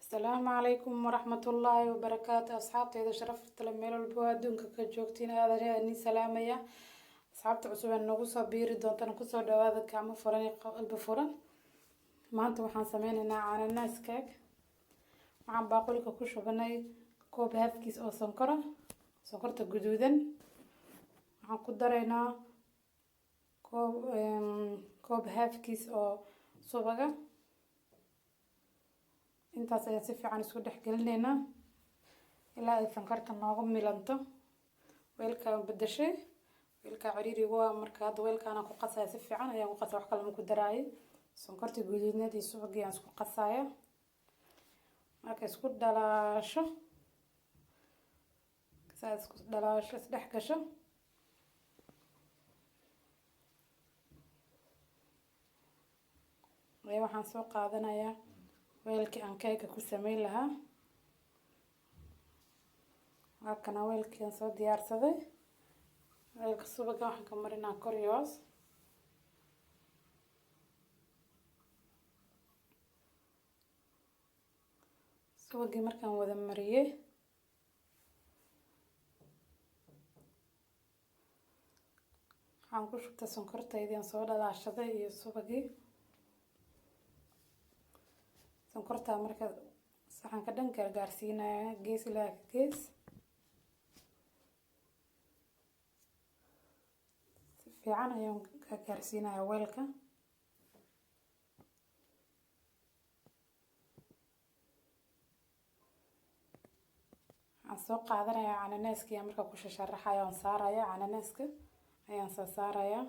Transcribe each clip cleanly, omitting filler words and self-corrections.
Asalaamu calaykum waraxmatullaahi wabarakaatu. Asxaabteyda sharafta leh, meel walba oo adduunka ka joogtiin, aad ayaan idin salaamaya. Asxaabta cusub ee nagu soo biiri doontana, kusoo dhawaada gacmo furan iyo qalbi furan. Maanta waxaan sameyneynaa cananaas cake. Waxaan baaquliga ku shubanay koob halfkiis oo sonkora, sonkorta guduudan. Waxaan ku daraynaa koob halfkiis oo subaga. Intaas ayaan si fiican isku dhex gelinaynaa ilaa ay sonkorta noogu milanto. Weelkaan bedeshay, weelkaa ciriirigu waa. Marka hadda weelkaana ku qasaya, si fiican ayaan ku qasaya, wax kale ma ku daraayay. Sonkorta guduudneed iyo subagii aan isku qasaya. Marka isku dhalaasho, saa isku dhalaasho, isdhex gasho, ayaa waxaan soo qaadanayaa weelkii aan keega ku sameyn lahaa. Waa kana weelkii aan soo diyaarsaday. Weelka subaga waxaan ka marinaa kor iyo hoos. Subagii markaan wada mariyey, waxaan ku shubtay sonkortaydii aan soo dhalaashaday iyo subagii. Sonkortaa marka saxanka dhan gaargaarsiinaya, gees ilaa gees. Si fiican ayaan gaargaarsiinaya weelka. Waxaan soo qaadanayaa cananaaska ayaan markaa ku shasharaxaya, oon saaraya. Cananaaska ayaan soo saaraya.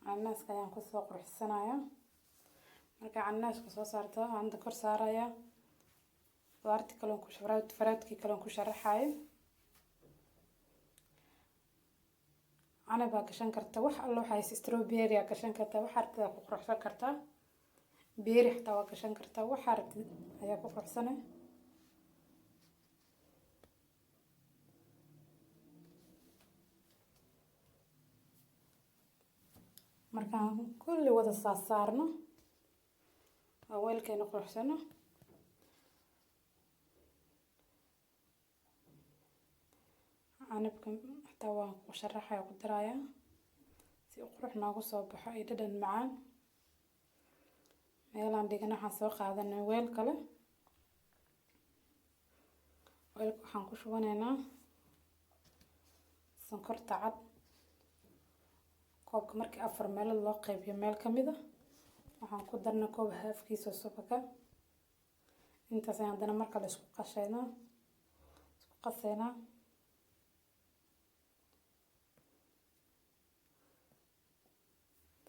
Cananaaska ayaan kusoo qurxsanaya. Marka cananaaska soo saarto, waxaan kor saaraya qudaartii kaloon ku faraadkii kaloon ku sharaxayo. Canab baa gashan karta, wax alla waxaa haysa, strawberry aa gashan kartaa, waxaa rabtid aa ku quruxsan kartaa, berry xataa waa gashan kartaa, waxaa rabtid ayaa ku quruxsanay. Markaan kulli wada saarsaarno oo weelkeena quruxsano, canabka xataa waan ku sharaxaya, ku daraya si uu qurux noogu soo baxo iyo dhadhan macaan. Meelaan dhigana, waxaan soo qaadanay weel kale. Weelka waxaan ku shubanaynaa sonkorta cad, koobka markii afar meelood loo qaybiyo meel kamid ah. Waxaan ku darnay koob halfkiisa subaga. Intaas ayaan haddana mar kale isku qashaynaa, isku qasaynaa.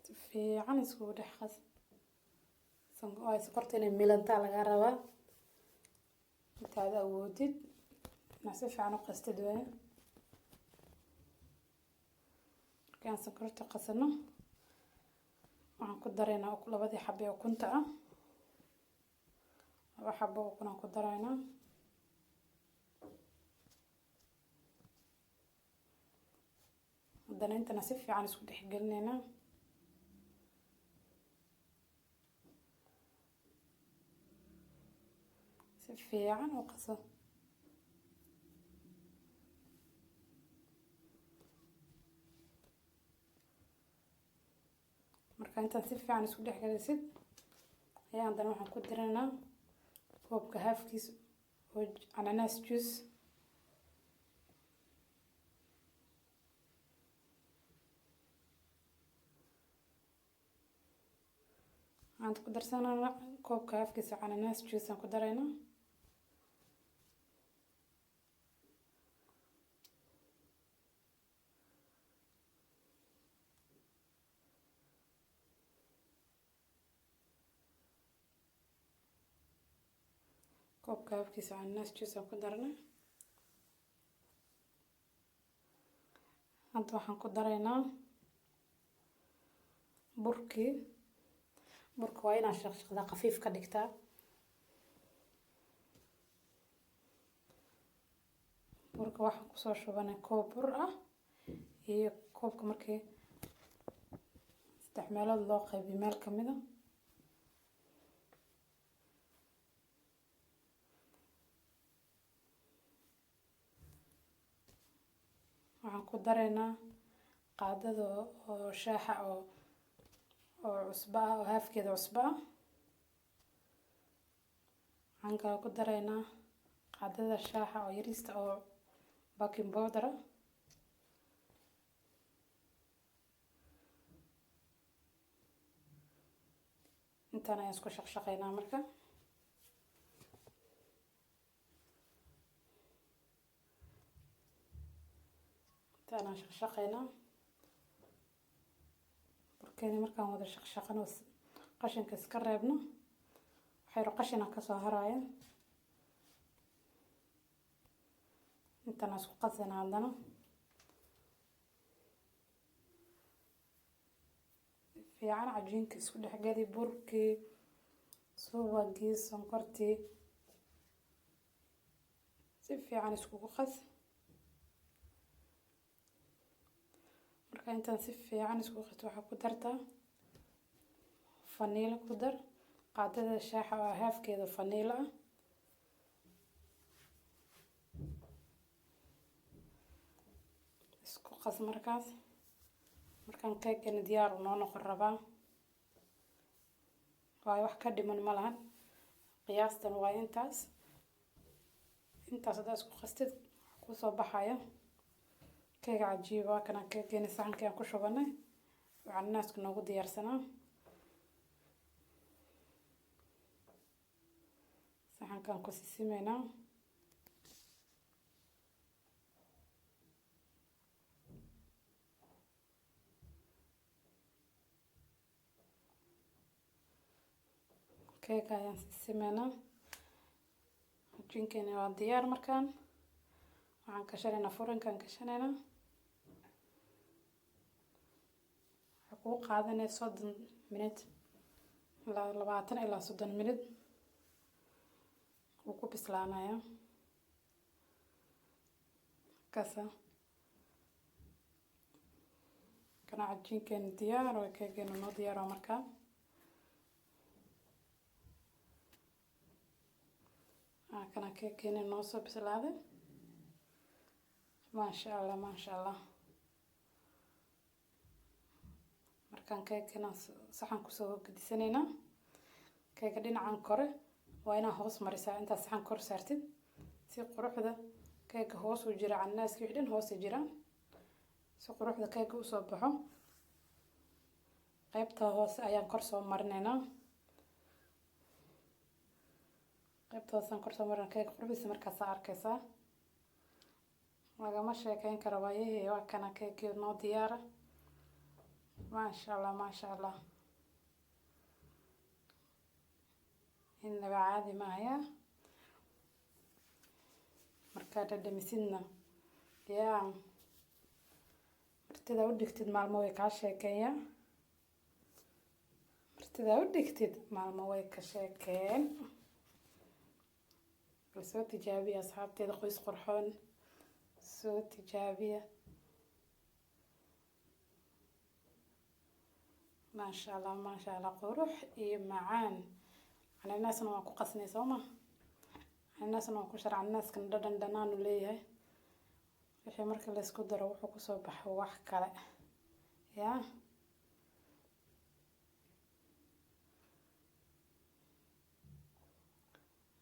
Si fiican iskugu dhex qas. Waayo sonkorta inay milantaa laga rabaa. Intaad awoodid inaad si fiican u qastid waaye. Markaan sonkorta qasano, waxaan ku daraynaa labadii xabo ee ukunta ah. Laba xabo ukun aan ku daraynaa. Haddana intana si fiican isku dhex gelinaynaa. Si fiican u qaso. Marka intaad si fiican isku dhex gelisid ayaa haddana waxaan ku daraynaa koobka halfkiis oo cananaas juice. Waxaan ku darsanaa koobka halfkiisa cananaas juice aan ku daraynaa. Koobka halfkiisa cananaas juice aan ku darnay. Hadda waxaan ku daraynaa burkii. Burka waa inaad shaqshaqdaa, khafiif ka dhigtaa. Burka waxaan kusoo shubanay koob bur ah iyo koobka markii 3 Saddex meelood loo qaybiyo meel kamida. Waxaan ku dareynaa qaadada oo shaaxa oo cusbo ah, oo haafkeeda cusbo ah. Waxaan kaloo ku dareynaa qaadada shaaxa oo yarista oo baking powder ah. Intaan ayaan isku shaqshaqeynaa marka. Intaan aan shaqshaqeynaa burkeeni. Markaan wada shaqshaqano, qashinka iska reebno, waxayro qashina kasoo haraya. Intaan isku qasina haddana fiican cajiinka isku dhexgeli, burkii, subagii, sonkortii si fiican iskugu qas. Marka intaan si fiican iskugu qasto, waxaa ku dartaa faniilo. Ku dar qaadada shaaxa oo haafkeeda faniilo ah. Isku qas markaas. Markaan keegani diyaar uu noo noqon rabaa, waayo wax ka dhiman ma lahan. Qiyaastan waa intaas. Intaas haddaa isku qastid, kusoo baxayo keega cajiib. Waa kana keegeeni, saxankii aan ku shubanay oo cananaaska noogu diyaarsanaa. Saxankaan ku sisimeynaa. Keega ayaan sisimeynaa. Cajiinkeeni waa diyaar. Markaan waxaan gashanaynaa furankaan gashanaynaa. Waxay kugu qaadanaya 30 minute ilaa 20 ilaa 30 minute wuu ku bislaanayaa kasa. Kana cajiinkeeni diyaar waa, keegeena noo diyaar waa. Markaa kana keegeeni noo soo bislaaday. Maasha Allah, maasha Allah. Markaan keegana saxan kusoo gedisanaynaa. Keega dhinacan kore waa inaa hoos marisaa intaad saxan kor saartid, si quruxda keega hoos u jira. Cananaaska wixii dhan hoose jiraan, si quruxda keega usoo baxo, qaybta hoose ayaan kor soo marinaynaa. Qaybta hoose aan kor soo marinaa. Keega quruxdiisa markaasaa arkaysaa, lagama sheekeyn karo. Waayahii waa kana, keegii noo diyaara. Maasha Allah, maasha Allah, inaba caadi maaya. Markaa dhadhamisidna, yaa martida u dhigtid, maalmo way kaa sheekeeyaa. Martida u dhigtid, maalmo way ka sheekeen. Bal soo tijaabiya, asxaabteeda qoys qurxoon, soo tijaabiya. Maasha Allah, maasha Allah, qurux iyo macaan. Cananaasna waan ku qasnay, soo ma? Cananaasna waan ku shar. Cananaaskana dhadhan dhanaanu leeyahay. Wixii marka laysku daro wuxuu kusoo baxo wax kale yaa.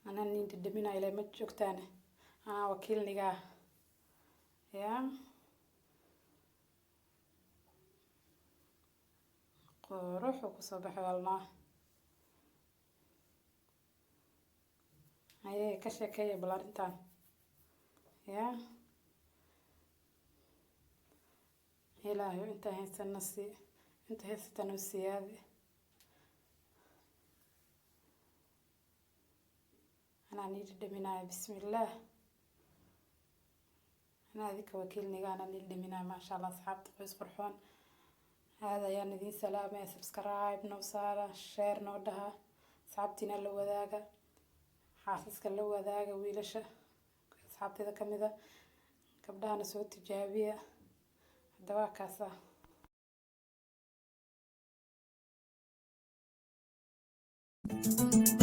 Anaa nin dhadhaminaya ilaa ma joogtaane, anaa wakiilnigaa yaa. Quruxuu kusoo baxay walnaa. Haye, ka sheekeeya bal arrintan yaa. Ilaahay inta haysana sii, inta haysatana u siyaadi. Anaa nii dhadhaminaya. Bismillaah. Anaa adinka wakiilniga, anaa nii dhadhaminaya. Maasha Allah, asxaabta qoys qurxoon, aada ayaan idiin salaamaya. Subscribe noo saara, share noo dhaha, asxaabtiina la wadaaga, xaasaska la wadaaga, wiilasha asxaabteeda kamid a, gabdhahana soo tijaabiya. Hadda waa kaasa. Salaam.